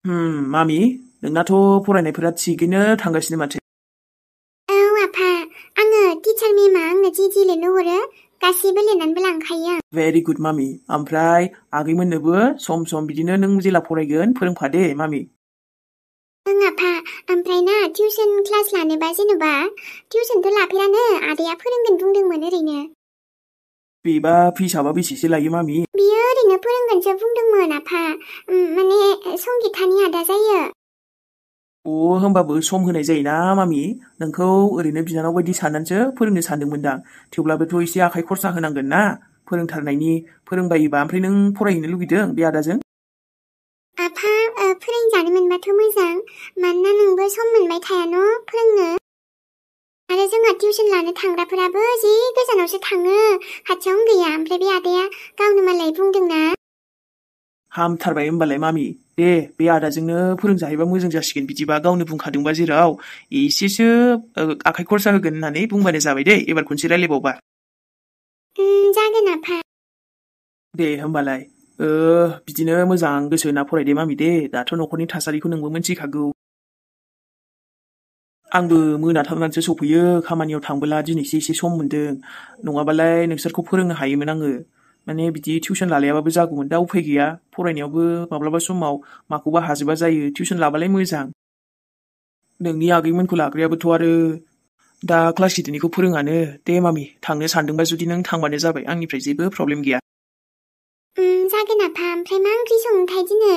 Mummy, नोंनाथ' फरायनायफोरा थिगैनो थांगासिनो माथो। औ आफा, आङो टिचार मेमा आंनो जि लिरनो हरो गासिबो लिरनानैबो लांखायो आं। Very good mummy. ओमफ्राय आगैमोननोबो सम सम बिदिनो नों जेला फरायगोन फोरोंफा दे मामि। ओं आफा, ओमफ्राय ना टिउसन क्लास लानोबा जेन'बा टिउसनथ' लाफेरानो आदैया फोरोंगोन बुंदोंमोन ओरैनो। बेबा फिसाबा बेसेसो लायो मामि? बियो ओरैनो फोरोंगोनसो बुंदोंमोन आफा, माने संगितानि आदा जायो। होमबाबो सम होनाय जायोना मामि। नोंखौ ओरैनो बिनानाव बायदि साननानैसो फोरोंनो सानदोंमोनदां। थेवब्लाबोथ' एसे आखाइ खरसा होनांगोन ना फोरोंथारनायनि। फोरोंबायोबा ओमफ्राय नों फरायहैनो लुगैदों बे आदाजों? आफा, फोरोंजानो मोनबाथ' मोजां, मानोना नोंबो सम मोनबाय थाया न' फोरोंनो। आरो जोंहा टिउसन लानो थांग्राफोराबो जि गोजानावसो थाङो, खाथियावनो गैया। ओमफ्राय बे आदाया गावनो मालाय बुंदोंना। हामथारबाय होमबालाय मामि। दे बे आदाजोंनो फोरोंजाहैबा मोजां जासिगोन। बिदिबा गावनो बुंखादोंबा जेराव एसेसो आखाइ खरसा होगोन होननानै बुंबानो जाबाय दे एबार खनसे रायलायबावबा। जागोन आफा। दे होमबालाय बिदिनो मोजां गोसो होना फरायदे मामि दे। दाथ' न'खरनि थासारिखौ नोंबो मिन्थिखागौ। आंबो मोनाथारनानैसो सफैयो खामानियाव थांबोला दिनैसो एसे सम मोन्दों। नङाबालाय नोंसोरखौ फोरोंनो हायोमोन आङो। माने बिदि टिउसन लालायाबाबो जागौमोन, दा उफाय गैया। फरायनायावबो माब्लाबा समाव माखौबा हाजोबा जायो। टिउसन लाबालाय मोजां। नोंनि आगैमोनखौ लाग्रायाबोथ' आरो दा क्लास गिदिरनिखौ फोरोङानो। दे मामि, थांनो सानदोंबा जुदि नों थांबानो जाबाय, आंनिफ्राय जेबो प्रब्लेम गैया। जागोन आफा। ओमफ्राय मा ओंख्रि संनोथाय दिनै?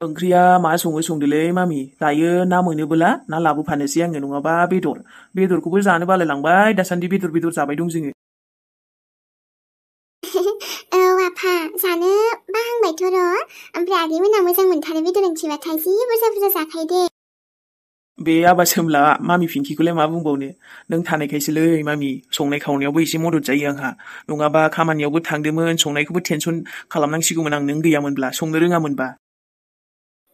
ओंख्रिया मा सङो संदोलै मामि। दायो ना मोनोबोला ना लाबोफानोसै आङो, नङाबा बेदरखौबो जानो बालायलांबाय दासान्दि। बेदर जाबाय दं जोङो। औ आफा, जानो बाहांबायथ' र'। ओमफ्राय आगैमोना मोजां मोनथारो बेदर ओंख्रिबाथाय, जि बुरजा बुरजा जाखायो दे। बे आबा सोमला मामि पिंकिखौलाय मा बुंबावनो। नों थानायखायसोलै मामि, संनाय खावनायावबो एसे मदद जायो आंहा। नङाबा खामानियावबो थांदोंमोन, संनायखौबो टेनसन खालामनांसिगौमोन आं नों गैयामोनब्ला, संनो रोङामोनबा।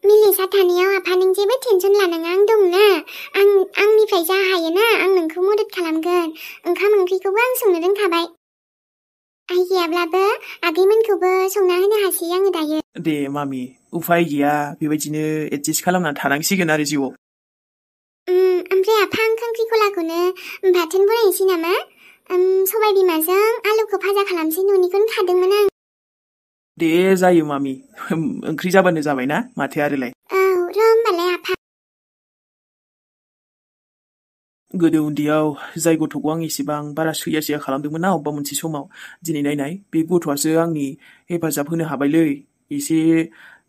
मिलिसा थानायाव आफा नों जेबो टेनसन लानाङा, आं दंना। आंनिफ्राय जा हायोना आं नोंखौ मदद खालामगोन। ओंखाम ओंख्रिखौबो आं संनो रोंखाबाय। आइ गैयाब्लाबो आगैमोनखौबो संना होनो हासै आङो दायो। दे मामि, उफाय गैया। बेबायदिनो एडजास्ट खालामनानै थानांसिगोन आरो जिउआव। ओमफ्राय आफा, आं खांख्रिखलाखौनो बाथोन बनायनोसै नामा? सबाय बिमाजों आलुखौ भाजा खालामसै, न'निखौनो खादोंमोन आं। दे जायो मामि, ओंख्रि जाबानो जाबायना माथो आरोलाय। औ र' होमबालाय आफा। गोदो उन्दैयाव जाय गथ'खौ आं एसेबां बारा सैया खालामदोंमोन ना अबेबा मोनसे समाव, दिनै नायनाय बे गथ'आसो आंनि हेफाजाब होनो हाबायलै एसे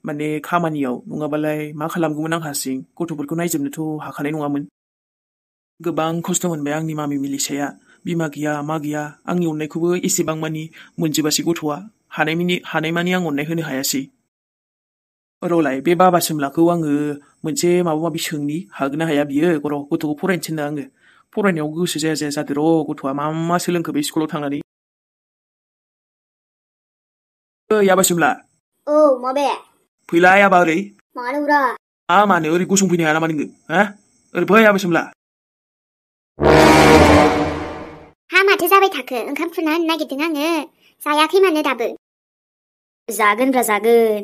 माने खामानियाव। नङाबालाय मा खालामगौमोन आं हारसिं, गथ'फोरखौ नायजोबनोथ' हाखानाय नङामोन। गोबां खस्थ' मोनबाय आंनि मामि मिलिसाया। बिमा गैया मा गैया, आंनि अननायखौबो एसेबां मानि मोनजोबासै गथ'आ। हानायमानि आं अननाय होनो हायासै। र'लाय बे बाबा सोमलाखौ आङो मोनसे माबा माबि सोंनि, हागोन ना हाया बियो। गथ'खौ फरायनो थिननो आङो। फरायनायाव गोसो जाया जादो र' गथ'आ। मा सोलोंखो बे स्कुलाव थांनानै। ओइ आबा सोमला। औ माबे? फैलाय आबा ओरै। मानोब्रा? मानो ओरै गसंफैनो हाया नामा नोङो? ओरै फै आबा सोमला। हा माथो जाबाय थाखो? ओंखाम खुरना होनो नागिरदों आङो, जायाखै मानो दाबो? जागोनब्रा जागोन,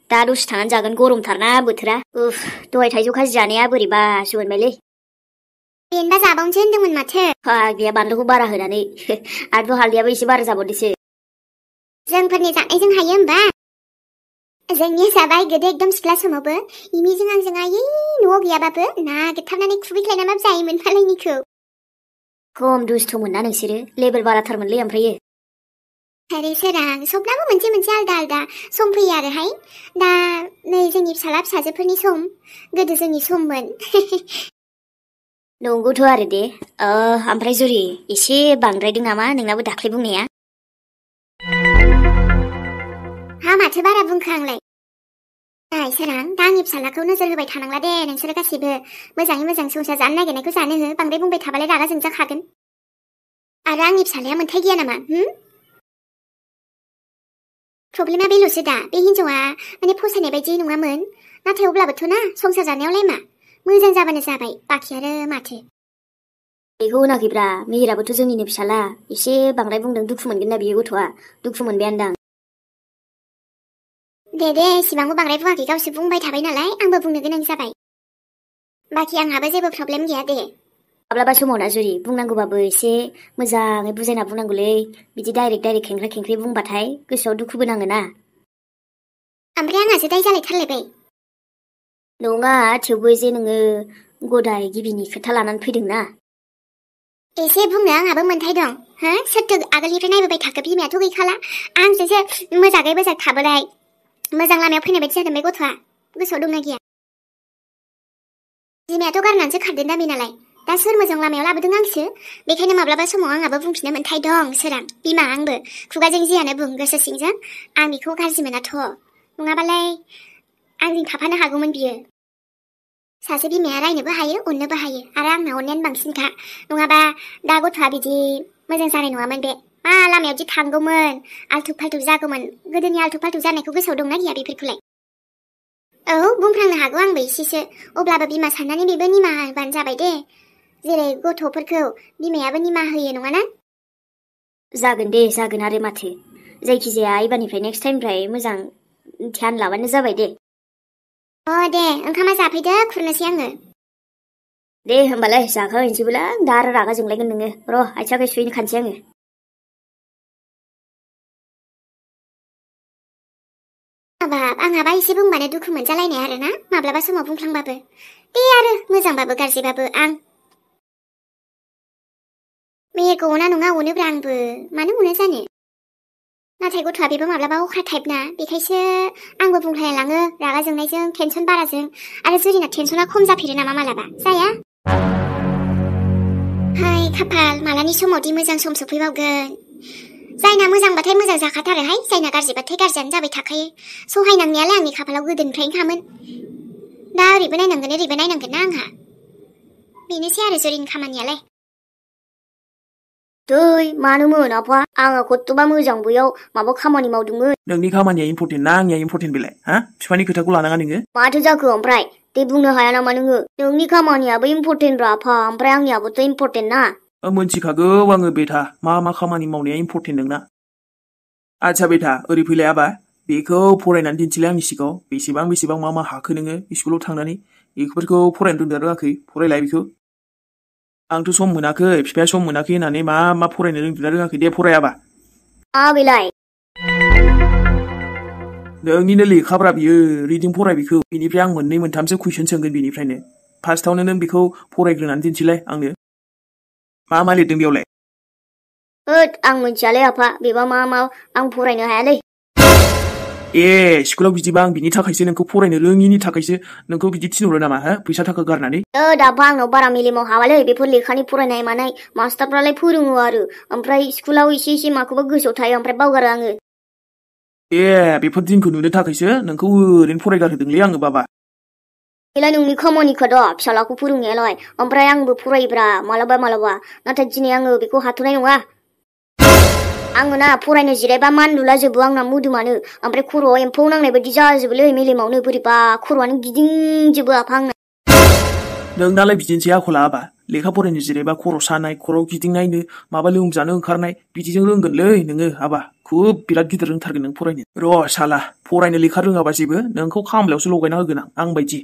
दा दसे थानानै जागोन, गरमथारना बोथोरा। दहाय थाइजौ खाजि जानाया बोरैबासो मोनबायलै। बेनोबा जाबावनोसो होनदोंमोन माथो। फाग्लिया बानलुखौ बारा होनानै, आरोथ' हालदैयाबो एसे बारा जाबावदोसो। जोंफोरनि जानायजों हायो होमबा? जोंनिया जाबाय गोदो एकदम सिख्ला समावबो इमिजों आंजों आयै न'आव गैयाबाबो नागिरथारनानै खुबैख्लायनानैबाबो जायोमोन मालायनिखौ। खम दुस्थ'मोन ना नोंसोरो, लेबेल बाराथारमोनलै ओमफ्रायो। आरे सोरां, सबनाबो मोनसे मोनसे आलदा आलदा सम फैयो आरोहाय। दा नै जोंनि फिसाला फिसाजोफोरनि सम, गोदो जोंनि सममोन। नंगौथ' आरो दे। ओमफ्राय जुरि, एसे बांद्रायदों नामा नोंनाबो दाख्लै बुंनाया? हा माथो बारा बुंखो आंलाय? नाय सोरां, दा आंनि फिसालाखौ नोजोर होबाय थानांला दे नोंसोरो गासिबो। मोजाङै मोजां संसार जानो नागिरनायखौ जानो हो, बांद्राय बुंबाय थाबालाय रागा जोंजाखागोन। आरो आंनि फिसालाया मोनथाय गैया नामा? प्रब्लेमा बेल'सो दा, बे हिनजावा माने फसायनाय बायदि नङामोन। नाथाय अब्लाबोथ' ना, संसार जानायावलाय मा, मोजां जाबानो जाबाय, बाखि आरो माथो। बेखौ होनाखैब्रा, मिहिराबोथ' जोंनिनो फिसाला। एसे बांद्राय बुंदों, दुखु मोनगोन ना बियो गथ'आ। दुखु मोनबायानोदां। दे एसेबांबो बांद्राय बुङाखै गावसो बुंबाय थाबाय नालाय आंबो बुंनो गोनां जाबाय बाखि आंहाबो जेबो प्रब्लेम गैया दे माब्लाबा समाव ना जुरि बुंनांगौबाबो एसे मोजाङै बुजायना बुंनांगौलै बिदि डाइरेक्ट खेंख्रा खेंख्रि बुंबाथाय गोसोआव दुखुबो नाङोना ओमफ्राय आंहासो दाय जालायथारलायबाय नङा थेवबो जे नोङो गदाय गिबिनि खोथा लानानै फैदोंना एसे बुंनो आंहाबो मोन्थाय दं हो सोरथो आगोलनिफ्राय नायबोबाय थाखो बिमायाथ' गैखाला आंजोंसो मोजाङै मोजां थाबोलाय मोजां लामायाव फैनाय बायदि जादों बे गथ'आ गोसोआव दंना गैया बिमायाथ' गारनानैसो खारदों दामि नालाय दा सोर मोजां लामायाव लाबोदों आंसो बेखायनो माब्लाबा समाव आंहाबो बुंफिननो मोन्थाय दं सोरां बिमा आंबो खुगाजों जियानो बुं गोसो सिंजों आं बेखौ गाज्रि मोनाथ' नङाबालाय आंजों थाफानो हागौमोन बियो सासे बिमाया रायनोबो हायो अननोबो हायो आरो आंना अननायानो बांसिनखा नङाबा दा गथ'आ बिदि मोजां जानाय नङामोन बे मा लामायाव दि थांगौमोन आल्थुक फाल्थुक जागौमोन गोदोनि आल्थुक फाल्थुक जानायखौ गोसोआव दंना गैया बेफोरखौलाय औ बुंफ्लांनो हागौ आंबो एसेसो अब्लाबो बिमा साननानै बेबो निमाहा होबानो जाबाय दे जेरै गथ'फोरखौ बिमायाबो निमाहा होयो नङाना जागोन दे जागोन आरो माथो जायखिजाया एबारनिफ्राय नेक्स्ट टाइमनिफ्राय मोजां ध्यान लाबानो जाबाय दे दे ओंखामा जाफैदो खुरनोसै आङो दे होमबालाय जाखाहैनोसैबोला दा आरो रागा जोंलायगोन नोङो र' आथिं आखाइ सुहैनो खानसै आङो हाबाब आंहाबा एसे बुंबानो दुखु मोनजालायनाय आरोना माब्लाबा समाव बुंफ्लांबाबो दे आरो मोजांबाबो गाज्रिबाबो आं मेहेरखौ अना नङा अनोब्रा आंबो मानो अनो जानो नाथाय गथ'आ बेबो माब्लाबा अख्रा टाइप ना बेखायसो आंबो बुंफ्लायलाङो रागा जोंनायजों टेनसन बाराजों आरो जुरिना टेनसना खम जाफेरो नामा मालाबा जाया हाय खाफाल मालानि समावदि मोजां सम सफैबावगोन जायना मोजांबाथाय मोजां जाखाथारोहाय जायना गाज्रिबाथाय गाज्रियानो जाबाय थाखायो सहायनांनायालाय आंनि खाफालाव गोदोनिफ्रायनो खामोन दा ओरैबो नायनांगोन ओरैबो नायनांगोन ना आंहा बेनोसै आरो जुरिनि खामानियालाय दै मानोमोन आफा आङो खथ'बा मोजां बैयाव माबा खामानि मावदोंमोन नोंनि खामानिया इम्पर्टेन्ट ना आंनिया इम्पर्टेन्ट बेलाय हा बिफानि खोथाखौ लानाङा नोङो माथो जाखो ओमफ्राय दे बुंनो हाया नामा नोङो नोंनि खामानियाबो इम्पर्टेन्ट रा आफा ओमफ्राय आंनियाबोथ' इम्पर्टेन्ट ना मोनथिखागौ आङो बेथा मा खामानि मावनाया इम्पर्टेन्ट नोंना आच्छा बेथा ओरै फैलाय आबा बेखौ फरायनानै दिन्थिलाय आंनि सिगाङाव बेसेबां मा हाखो नोङो स्कुलाव थांनानै बेफोरखौ फरायनो रोंदों रोङाखै फरायलाय बेखौ आंथ' सम मोनाखै बिफाया सम मोनाखै होननानै मा फरायनो रोंदों रोङाखै दे फरायाबा बेलाय नोंनिनो लेखाब्रा बियो रिदिं फराय बेखौ बेनिफ्राय आं मोननै मोनथामसो कुइसन सोंगोन बेनिफ्रायनो फार्स्टआवनो नों बेखौ फरायग्रोनानै दिन्थिलाय आंनो मा लिरदों बेयावलाय होद आं मिथियालै आफा बेबा मा आं फरायनो हायालै स्कुलाव बिदिबा आं बिनि थाखायसो नोंखौ फरायनो रोङिनि थाखायसो नोंखौ बिदि थिनहरो नामा हो फैसा थाखा गारनानै दाफा आंनाव बारा मेलेमाव हाबालै बेफोर लेखानि फरायनाय मानाय मास्टारफ्रालाय फोरोङो आरो ओमफ्राय स्कुलाव एसे माखौबा गोसोआव थायो ओमफ्राय बावगारो आङो बेफोर दिनखौ नुनो थाखायसो नोंखौ ओरैनो फरायगारहोदोंलै आङो बाबा बेलाय नोंनि खामानिखा दा फिसालाखौ फोरोंनायालाय ओमफ्राय आंबो फरायोब्रा मालाबा नाथाय दिनै आङो बेखौ हाथ'नाय नङा आङो ना फरायनो जिरायबा मानलुलाजोबो आंना मोदोमानो ओमफ्राय खर'आव एम्फौ नांनाय बायदि जाजोबोलै मेलेमावनो बोरैबा खर'आनो गिदिंजोबो आफा आंना नोंनालाय बिदिनोसै आखला आबा लेखा फरायनो जिरायबा खर' सानाय खर' गिदिंनायनो माबा लोमजानो ओंखारनाय बिदिजों रोंगोनलै नोङो आबा बिराद गिदिर रोंथारगोन नों फरायनो र' साला फरायनो लेखा रोङाबा जेबो नोंखौ खामलायावसो लगायना होगोन आं बायदि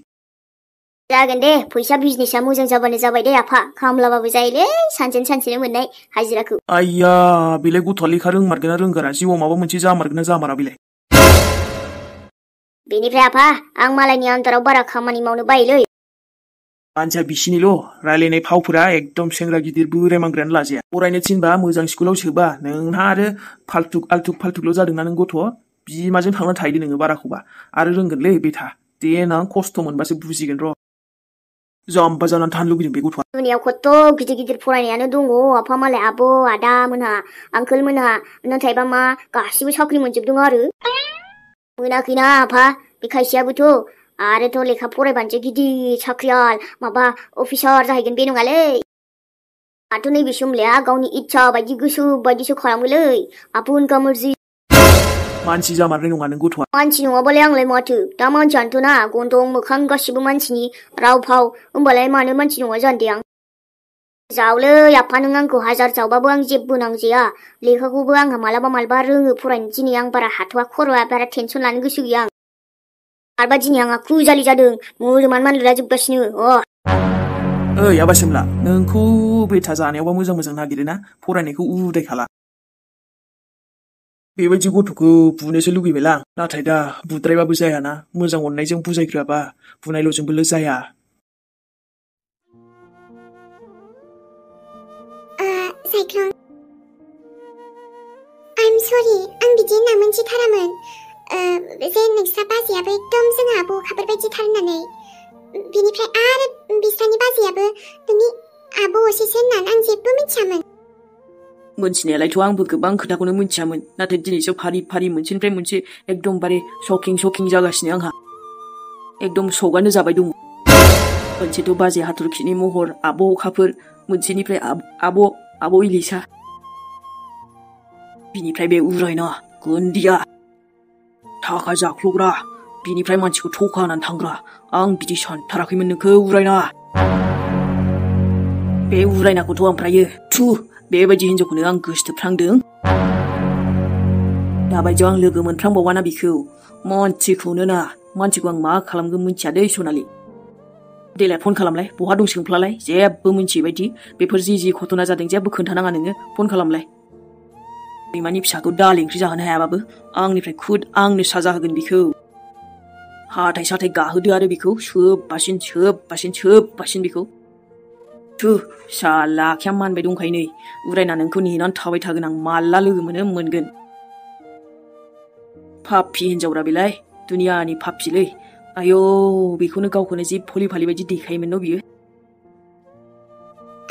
जागोन दे फैसा बिजनेसा मोजां जाबानो जाबाय दे आफा खामलाबाबो जायोलै सानसेनो मोननाय हाजिराखौ आइया बेलाय गथ'आ लेखा रोंमारगोन ना रोंगारा जिउआव माबा मोनसे जामारगोन ना जामारा बेलाय बेनिफ्राय आफा आं मालायनि आन्दाराव बारा खामानि मावनो बायोलै मानसिया बिसिनिल' रायलायनाय फावफोरा एकदम सेंग्रा गिदिर बोराय मांग्रायानो लाजाया फरायनो थिनबा मोजां स्कुलाव सोबा नोंहा आरो फाल्थुक जादोंना नों गथ' बिमाजों थांना थाहैदो नोङो बाराखौबा आरो रोंगोनलै बेथा देनां खस्थ' मोनबासो बुजिगोन र' जाम्बा जानानै थानो लुगैदों बे गथ'आ दुनियाव खथ' गिदिर फरायनायानो दङ आफा मालाय आब' आदा मोनहा आंकोल मोनहा नाथायबा मा गासिबो साख्रि मोनजोबदों आरो मोनाखैना आफा बे खायसेयाबोथ' आरोथ' लेखा फरायबानोसो गिदिर साख्रियाल माबा अफिसार जाहैगोन बे नङालै दाथ' नैबे समलाया गावनि इच्छा बायदि गोसो बायदिसो खालामोलै आपुन का मर्जी मानसि जामारनाय नङा नों गथ'आ मानसि नङाबालाय आंलाय माथो दा मानसियानोथ' ना गन्थं मोखां गासिबो मानसिनि राव फाव होमबालाय मानो मानसि नङा जानो आं जावलै आफा नों आंखौ हाजार जावबाबो आं जेबो नांजाया लेखाखौबो आंहा मालाबा रोङो फरायनो दिनै आं बारा हाथ'वा खर'आ बारा टेनसन लानो गोसो गैया आं 알바지니 양아 구자리 자등 모르만 만들어 죽가시는 야바심라 नोंखौ बे जानायावबा मोजां नागिरोना फरायनायखौ उदाय खाला बेबायदि गथ'खौ बुनोसो लुगैबायलां नाथाय दा बुद्रायबाबो जायाना मोजां अननायजों बुजायग्राबा बुनायल'जोंबो जाया साइख्लं I'm sorry आं बिदि होनना मोनथिथारामोन जे नोंस्रा बाजैयाबो एकदम जोंहा आब' अखाफोरबायदिथार होननानै बिनिफ्राय आरो बिस्रानि बाजैयाबो नोंनि आब' असेसो होननानै आं जेबो मिथियामोन मोनथिनायालायथ' आंबो गोबां खोथाखौनो मिथियामोन नाथाय दिनैसो फारि मोनसेनिफ्राय मोनसे एकदमबारे शकिं जागासिनो आंहा एकदम शकआनो जाबाय दङ मोनसेथ' बाजै हाथरखिनि महर आब' अखाफोर मोनसेनिफ्राय आब' इलिसा बिनिफ्राय बे उरायना गुन्दिया थाखा जाख्ल'ग्रा बिनिफ्राय मानसिखौ थखा होनानै थांग्रा आं बिदि सानथाराखैमोन नोंखौ उरायना बे उरायनाखौथ' ओमफ्रायो थु बेबायदि हिनजावखौनो आं गोसोथोफ्रांदों दाबायदियाव आं लोगो मोनफ्रांबावाना बिखौ मानसिखौ आं मा खालामगोन मिथिया दै सनालि देलाय फन खालामलाय बहा दं सोंफ्लालाय जेबो मिथियै बायदि बेफोर जि घटना जादों जेबो खोन्थानाङा नोङो फन खालामलाय बिमानि फिसाखौ दाल ओंख्रि जाहोनो हायाबाबो आंनिफ्राय खुद आंनो साजा होगोन बिखौ हाथाय साथाय गाहोदो आरो बिखौ सोबबासिन बिखौ थु साला आखाया मानबाय दंखायो नै उरायना नोंखौ नेनानै थाबाय थागोन आं माला लोगो मोनगोन पापि हिनजावरा बेलाय दुनियानि पापिलै आयौ बेखौनो गावखौनो जि फलिफालि बायदि देखायोमोन न बियो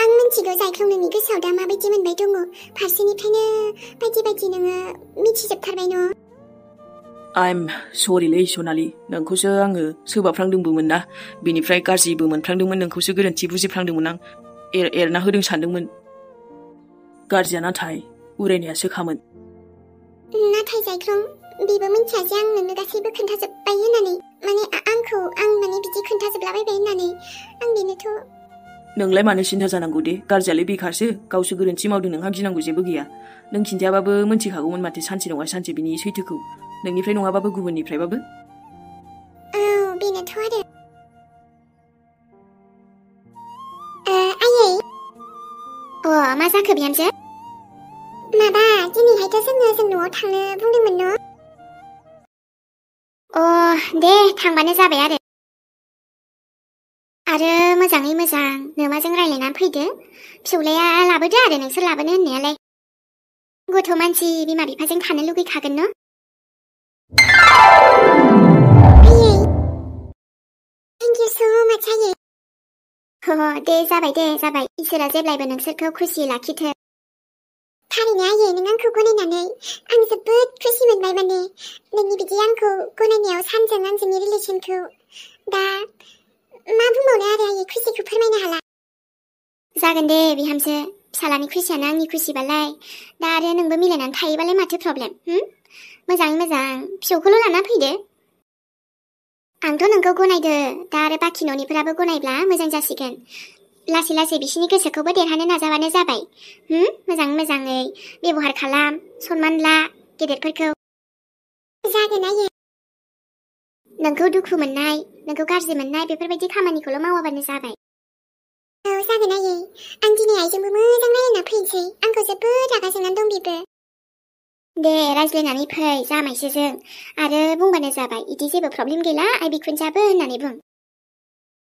आं मिथिगौ जायख्लं नोंनि गोसोआव दा माबायदि मोनबाय दङ फारसेनिफ्रायनो बायदि नोङो मिथिजोबथारबाय न I'm sorryलै सनालि नोंखौसो आङो सोबाफ्रांदोंबोमोन ना बिनिफ्राय गाज्रिबो मोनफ्लांदोंमोन नोंखौसो गोरोन्थि बुजिफ्लांदोंमोन आं एरना होदों सानदोंमोन गाज्रिया नाथाय उरायनायासोखामोन नाथाय जायख्लं बेबो मिथिया जे आं नोंनो गासैबो खोन्थाजोब्बाय होननानै माने आं माने बिदि खोन्थाजोबलाबायबाय होननानै आं बेनोथ' नोंलाय मानो सिन्था जानांगौ दे गाज्रियालाय बेखारसो गावसो गोरोन्थि मावदों नोंहा गिनांगौ जेबो गैया नों खिन्थायाबाबो मोनथिखागौमोन माथो सानसे नङा सानसे बिनि सैथोखौ नोंनिफ्राय नङाबाबो गुबुननिफ्रायबाबो औ बेनोथ' आरो आयै मा जाखो बिहामजो माबा दिनैहायथ' जों न'आव थांनो बुंदोंमोन न दे थांबानो जाबाय आरो मोजाङै मोजां नोमाजों रायलायनानै फैदो फिसौलाया लाबोदो आरो नोंसोर लाबोनो होननायालाय गथ' मानसि बिमा बिफाजों थानो लुगैखागोन न आयै थेंक इउ सो माच आयै दे जाबाय इसोरा जेब्लायबो नोंसोरखौ खुसि लाखिथों थारैनो आयै नों आंखौ गनायनानै आं जोबोद खुसि मोनबाय माने नोंनि बिदि आंखौ गनायनायाव सानजों आंजोंनि रिलेसनखौ दा मा बुंबावनो आरो आयै खुसिखौ फोरमायनो हाला जागोन दे बिहामजो फिसालानि खुसियानो आंनि खुसिबालाय दा आरो नोंबो मिलायनानै थायोबालाय माथो प्रब्लेम मोजाङै मोजां फिसौखौल' लाना फैदो आंथ' नोंखौ गनायदो दा आरो बाखि न'निफोराबो गनायब्ला मोजां जासिगोन लासै बिसिनि गोसोखौबो देरहानो नाजाबानो जाबाय मोजाङै बेबहार खालाम सनमान ला गेदेरफोरखौ जागोन आयै नोंखौ दुखु मोननाय नोंखौ गाज्रि मोननाय बेफोरबायदि खामानिखौल' मावाबानो जाबाय औ जागोन आयै आं दिनै आइजोंबो मोजां रायलायना फैनोसै आंखौ जोबोद रागा जोंनानै दं बिबो दे रायज्लायनानै फै जामायसोजों आरो बुंबानो जाबाय इदि जेबो प्रब्लेम गैला आइ बिखुनजाबो होननानै बुं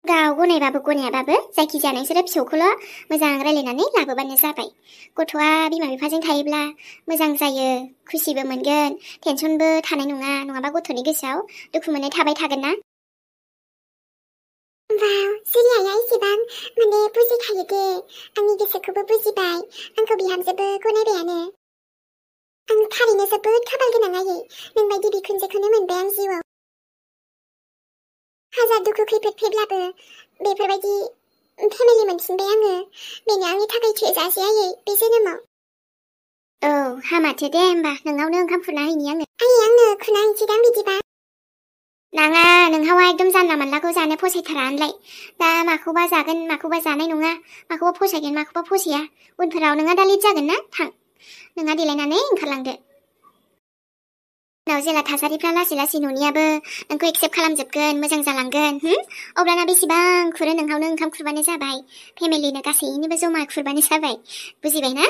गाव गनायबाबो गनायाबाबो जायखिजाया नोंसोरो फिसौखौल' मोजां रायलायनानै लाबोबानो जाबाय गथ'आ बिमा बिफाजों थायोब्ला मोजां जायो खुसिबो मोनगोन टेनसनबो थानाय नङाबा गथ'नि गोसोआव दुखु मोननाय थाबाय थागोन ना वाव जुलियाया एसेबां माने बुजिखायो दे आंनि गोसोखौबो बुजिबाय आंखौ बिहामजोबो गनायबायानो आं थारैनो जोबोद खाफाल गोनां आयै नोंबायदि बिखुनजोखौनो मोनबाय आं जिउआव हाजार दुखु खैफोद फैब्लाबो बेफोरबायदि फेमिलि मोनफिनबाय आङो बेनो आंनि थाखाय थोजासे आयै बे जोनोमाव औ हामाथो दे होमबा नोंनावनो ओंखाम खुरना हैनि आङो आयै आंनो खुरना हैनोसैदां बिदिबा नाङा नोंहावा एकदम जानला मानलाखौ जानो फसायथारा होनलाय दा माखौबा जागोन माखौबा जानाय नङा माखौबा फसायगोन माखौबा फसाया उनफोराव नोंहा दा लेट जागोन ना थां नोंहा देलायनानै ओंखारलांदो उनाव जेला थासारिफ्रा लासै लासै न'नियाबो नोंखौ एक्सेप्ट खालामजोबगोन मोजां जालांगोन अब्लाना बेसेबां खुरो नोंहावनो ओंखाम खुरबानो जाबाय फेमिलिनो गासैनिबो जमा खुरबानो जाबाय बुजिबाय ना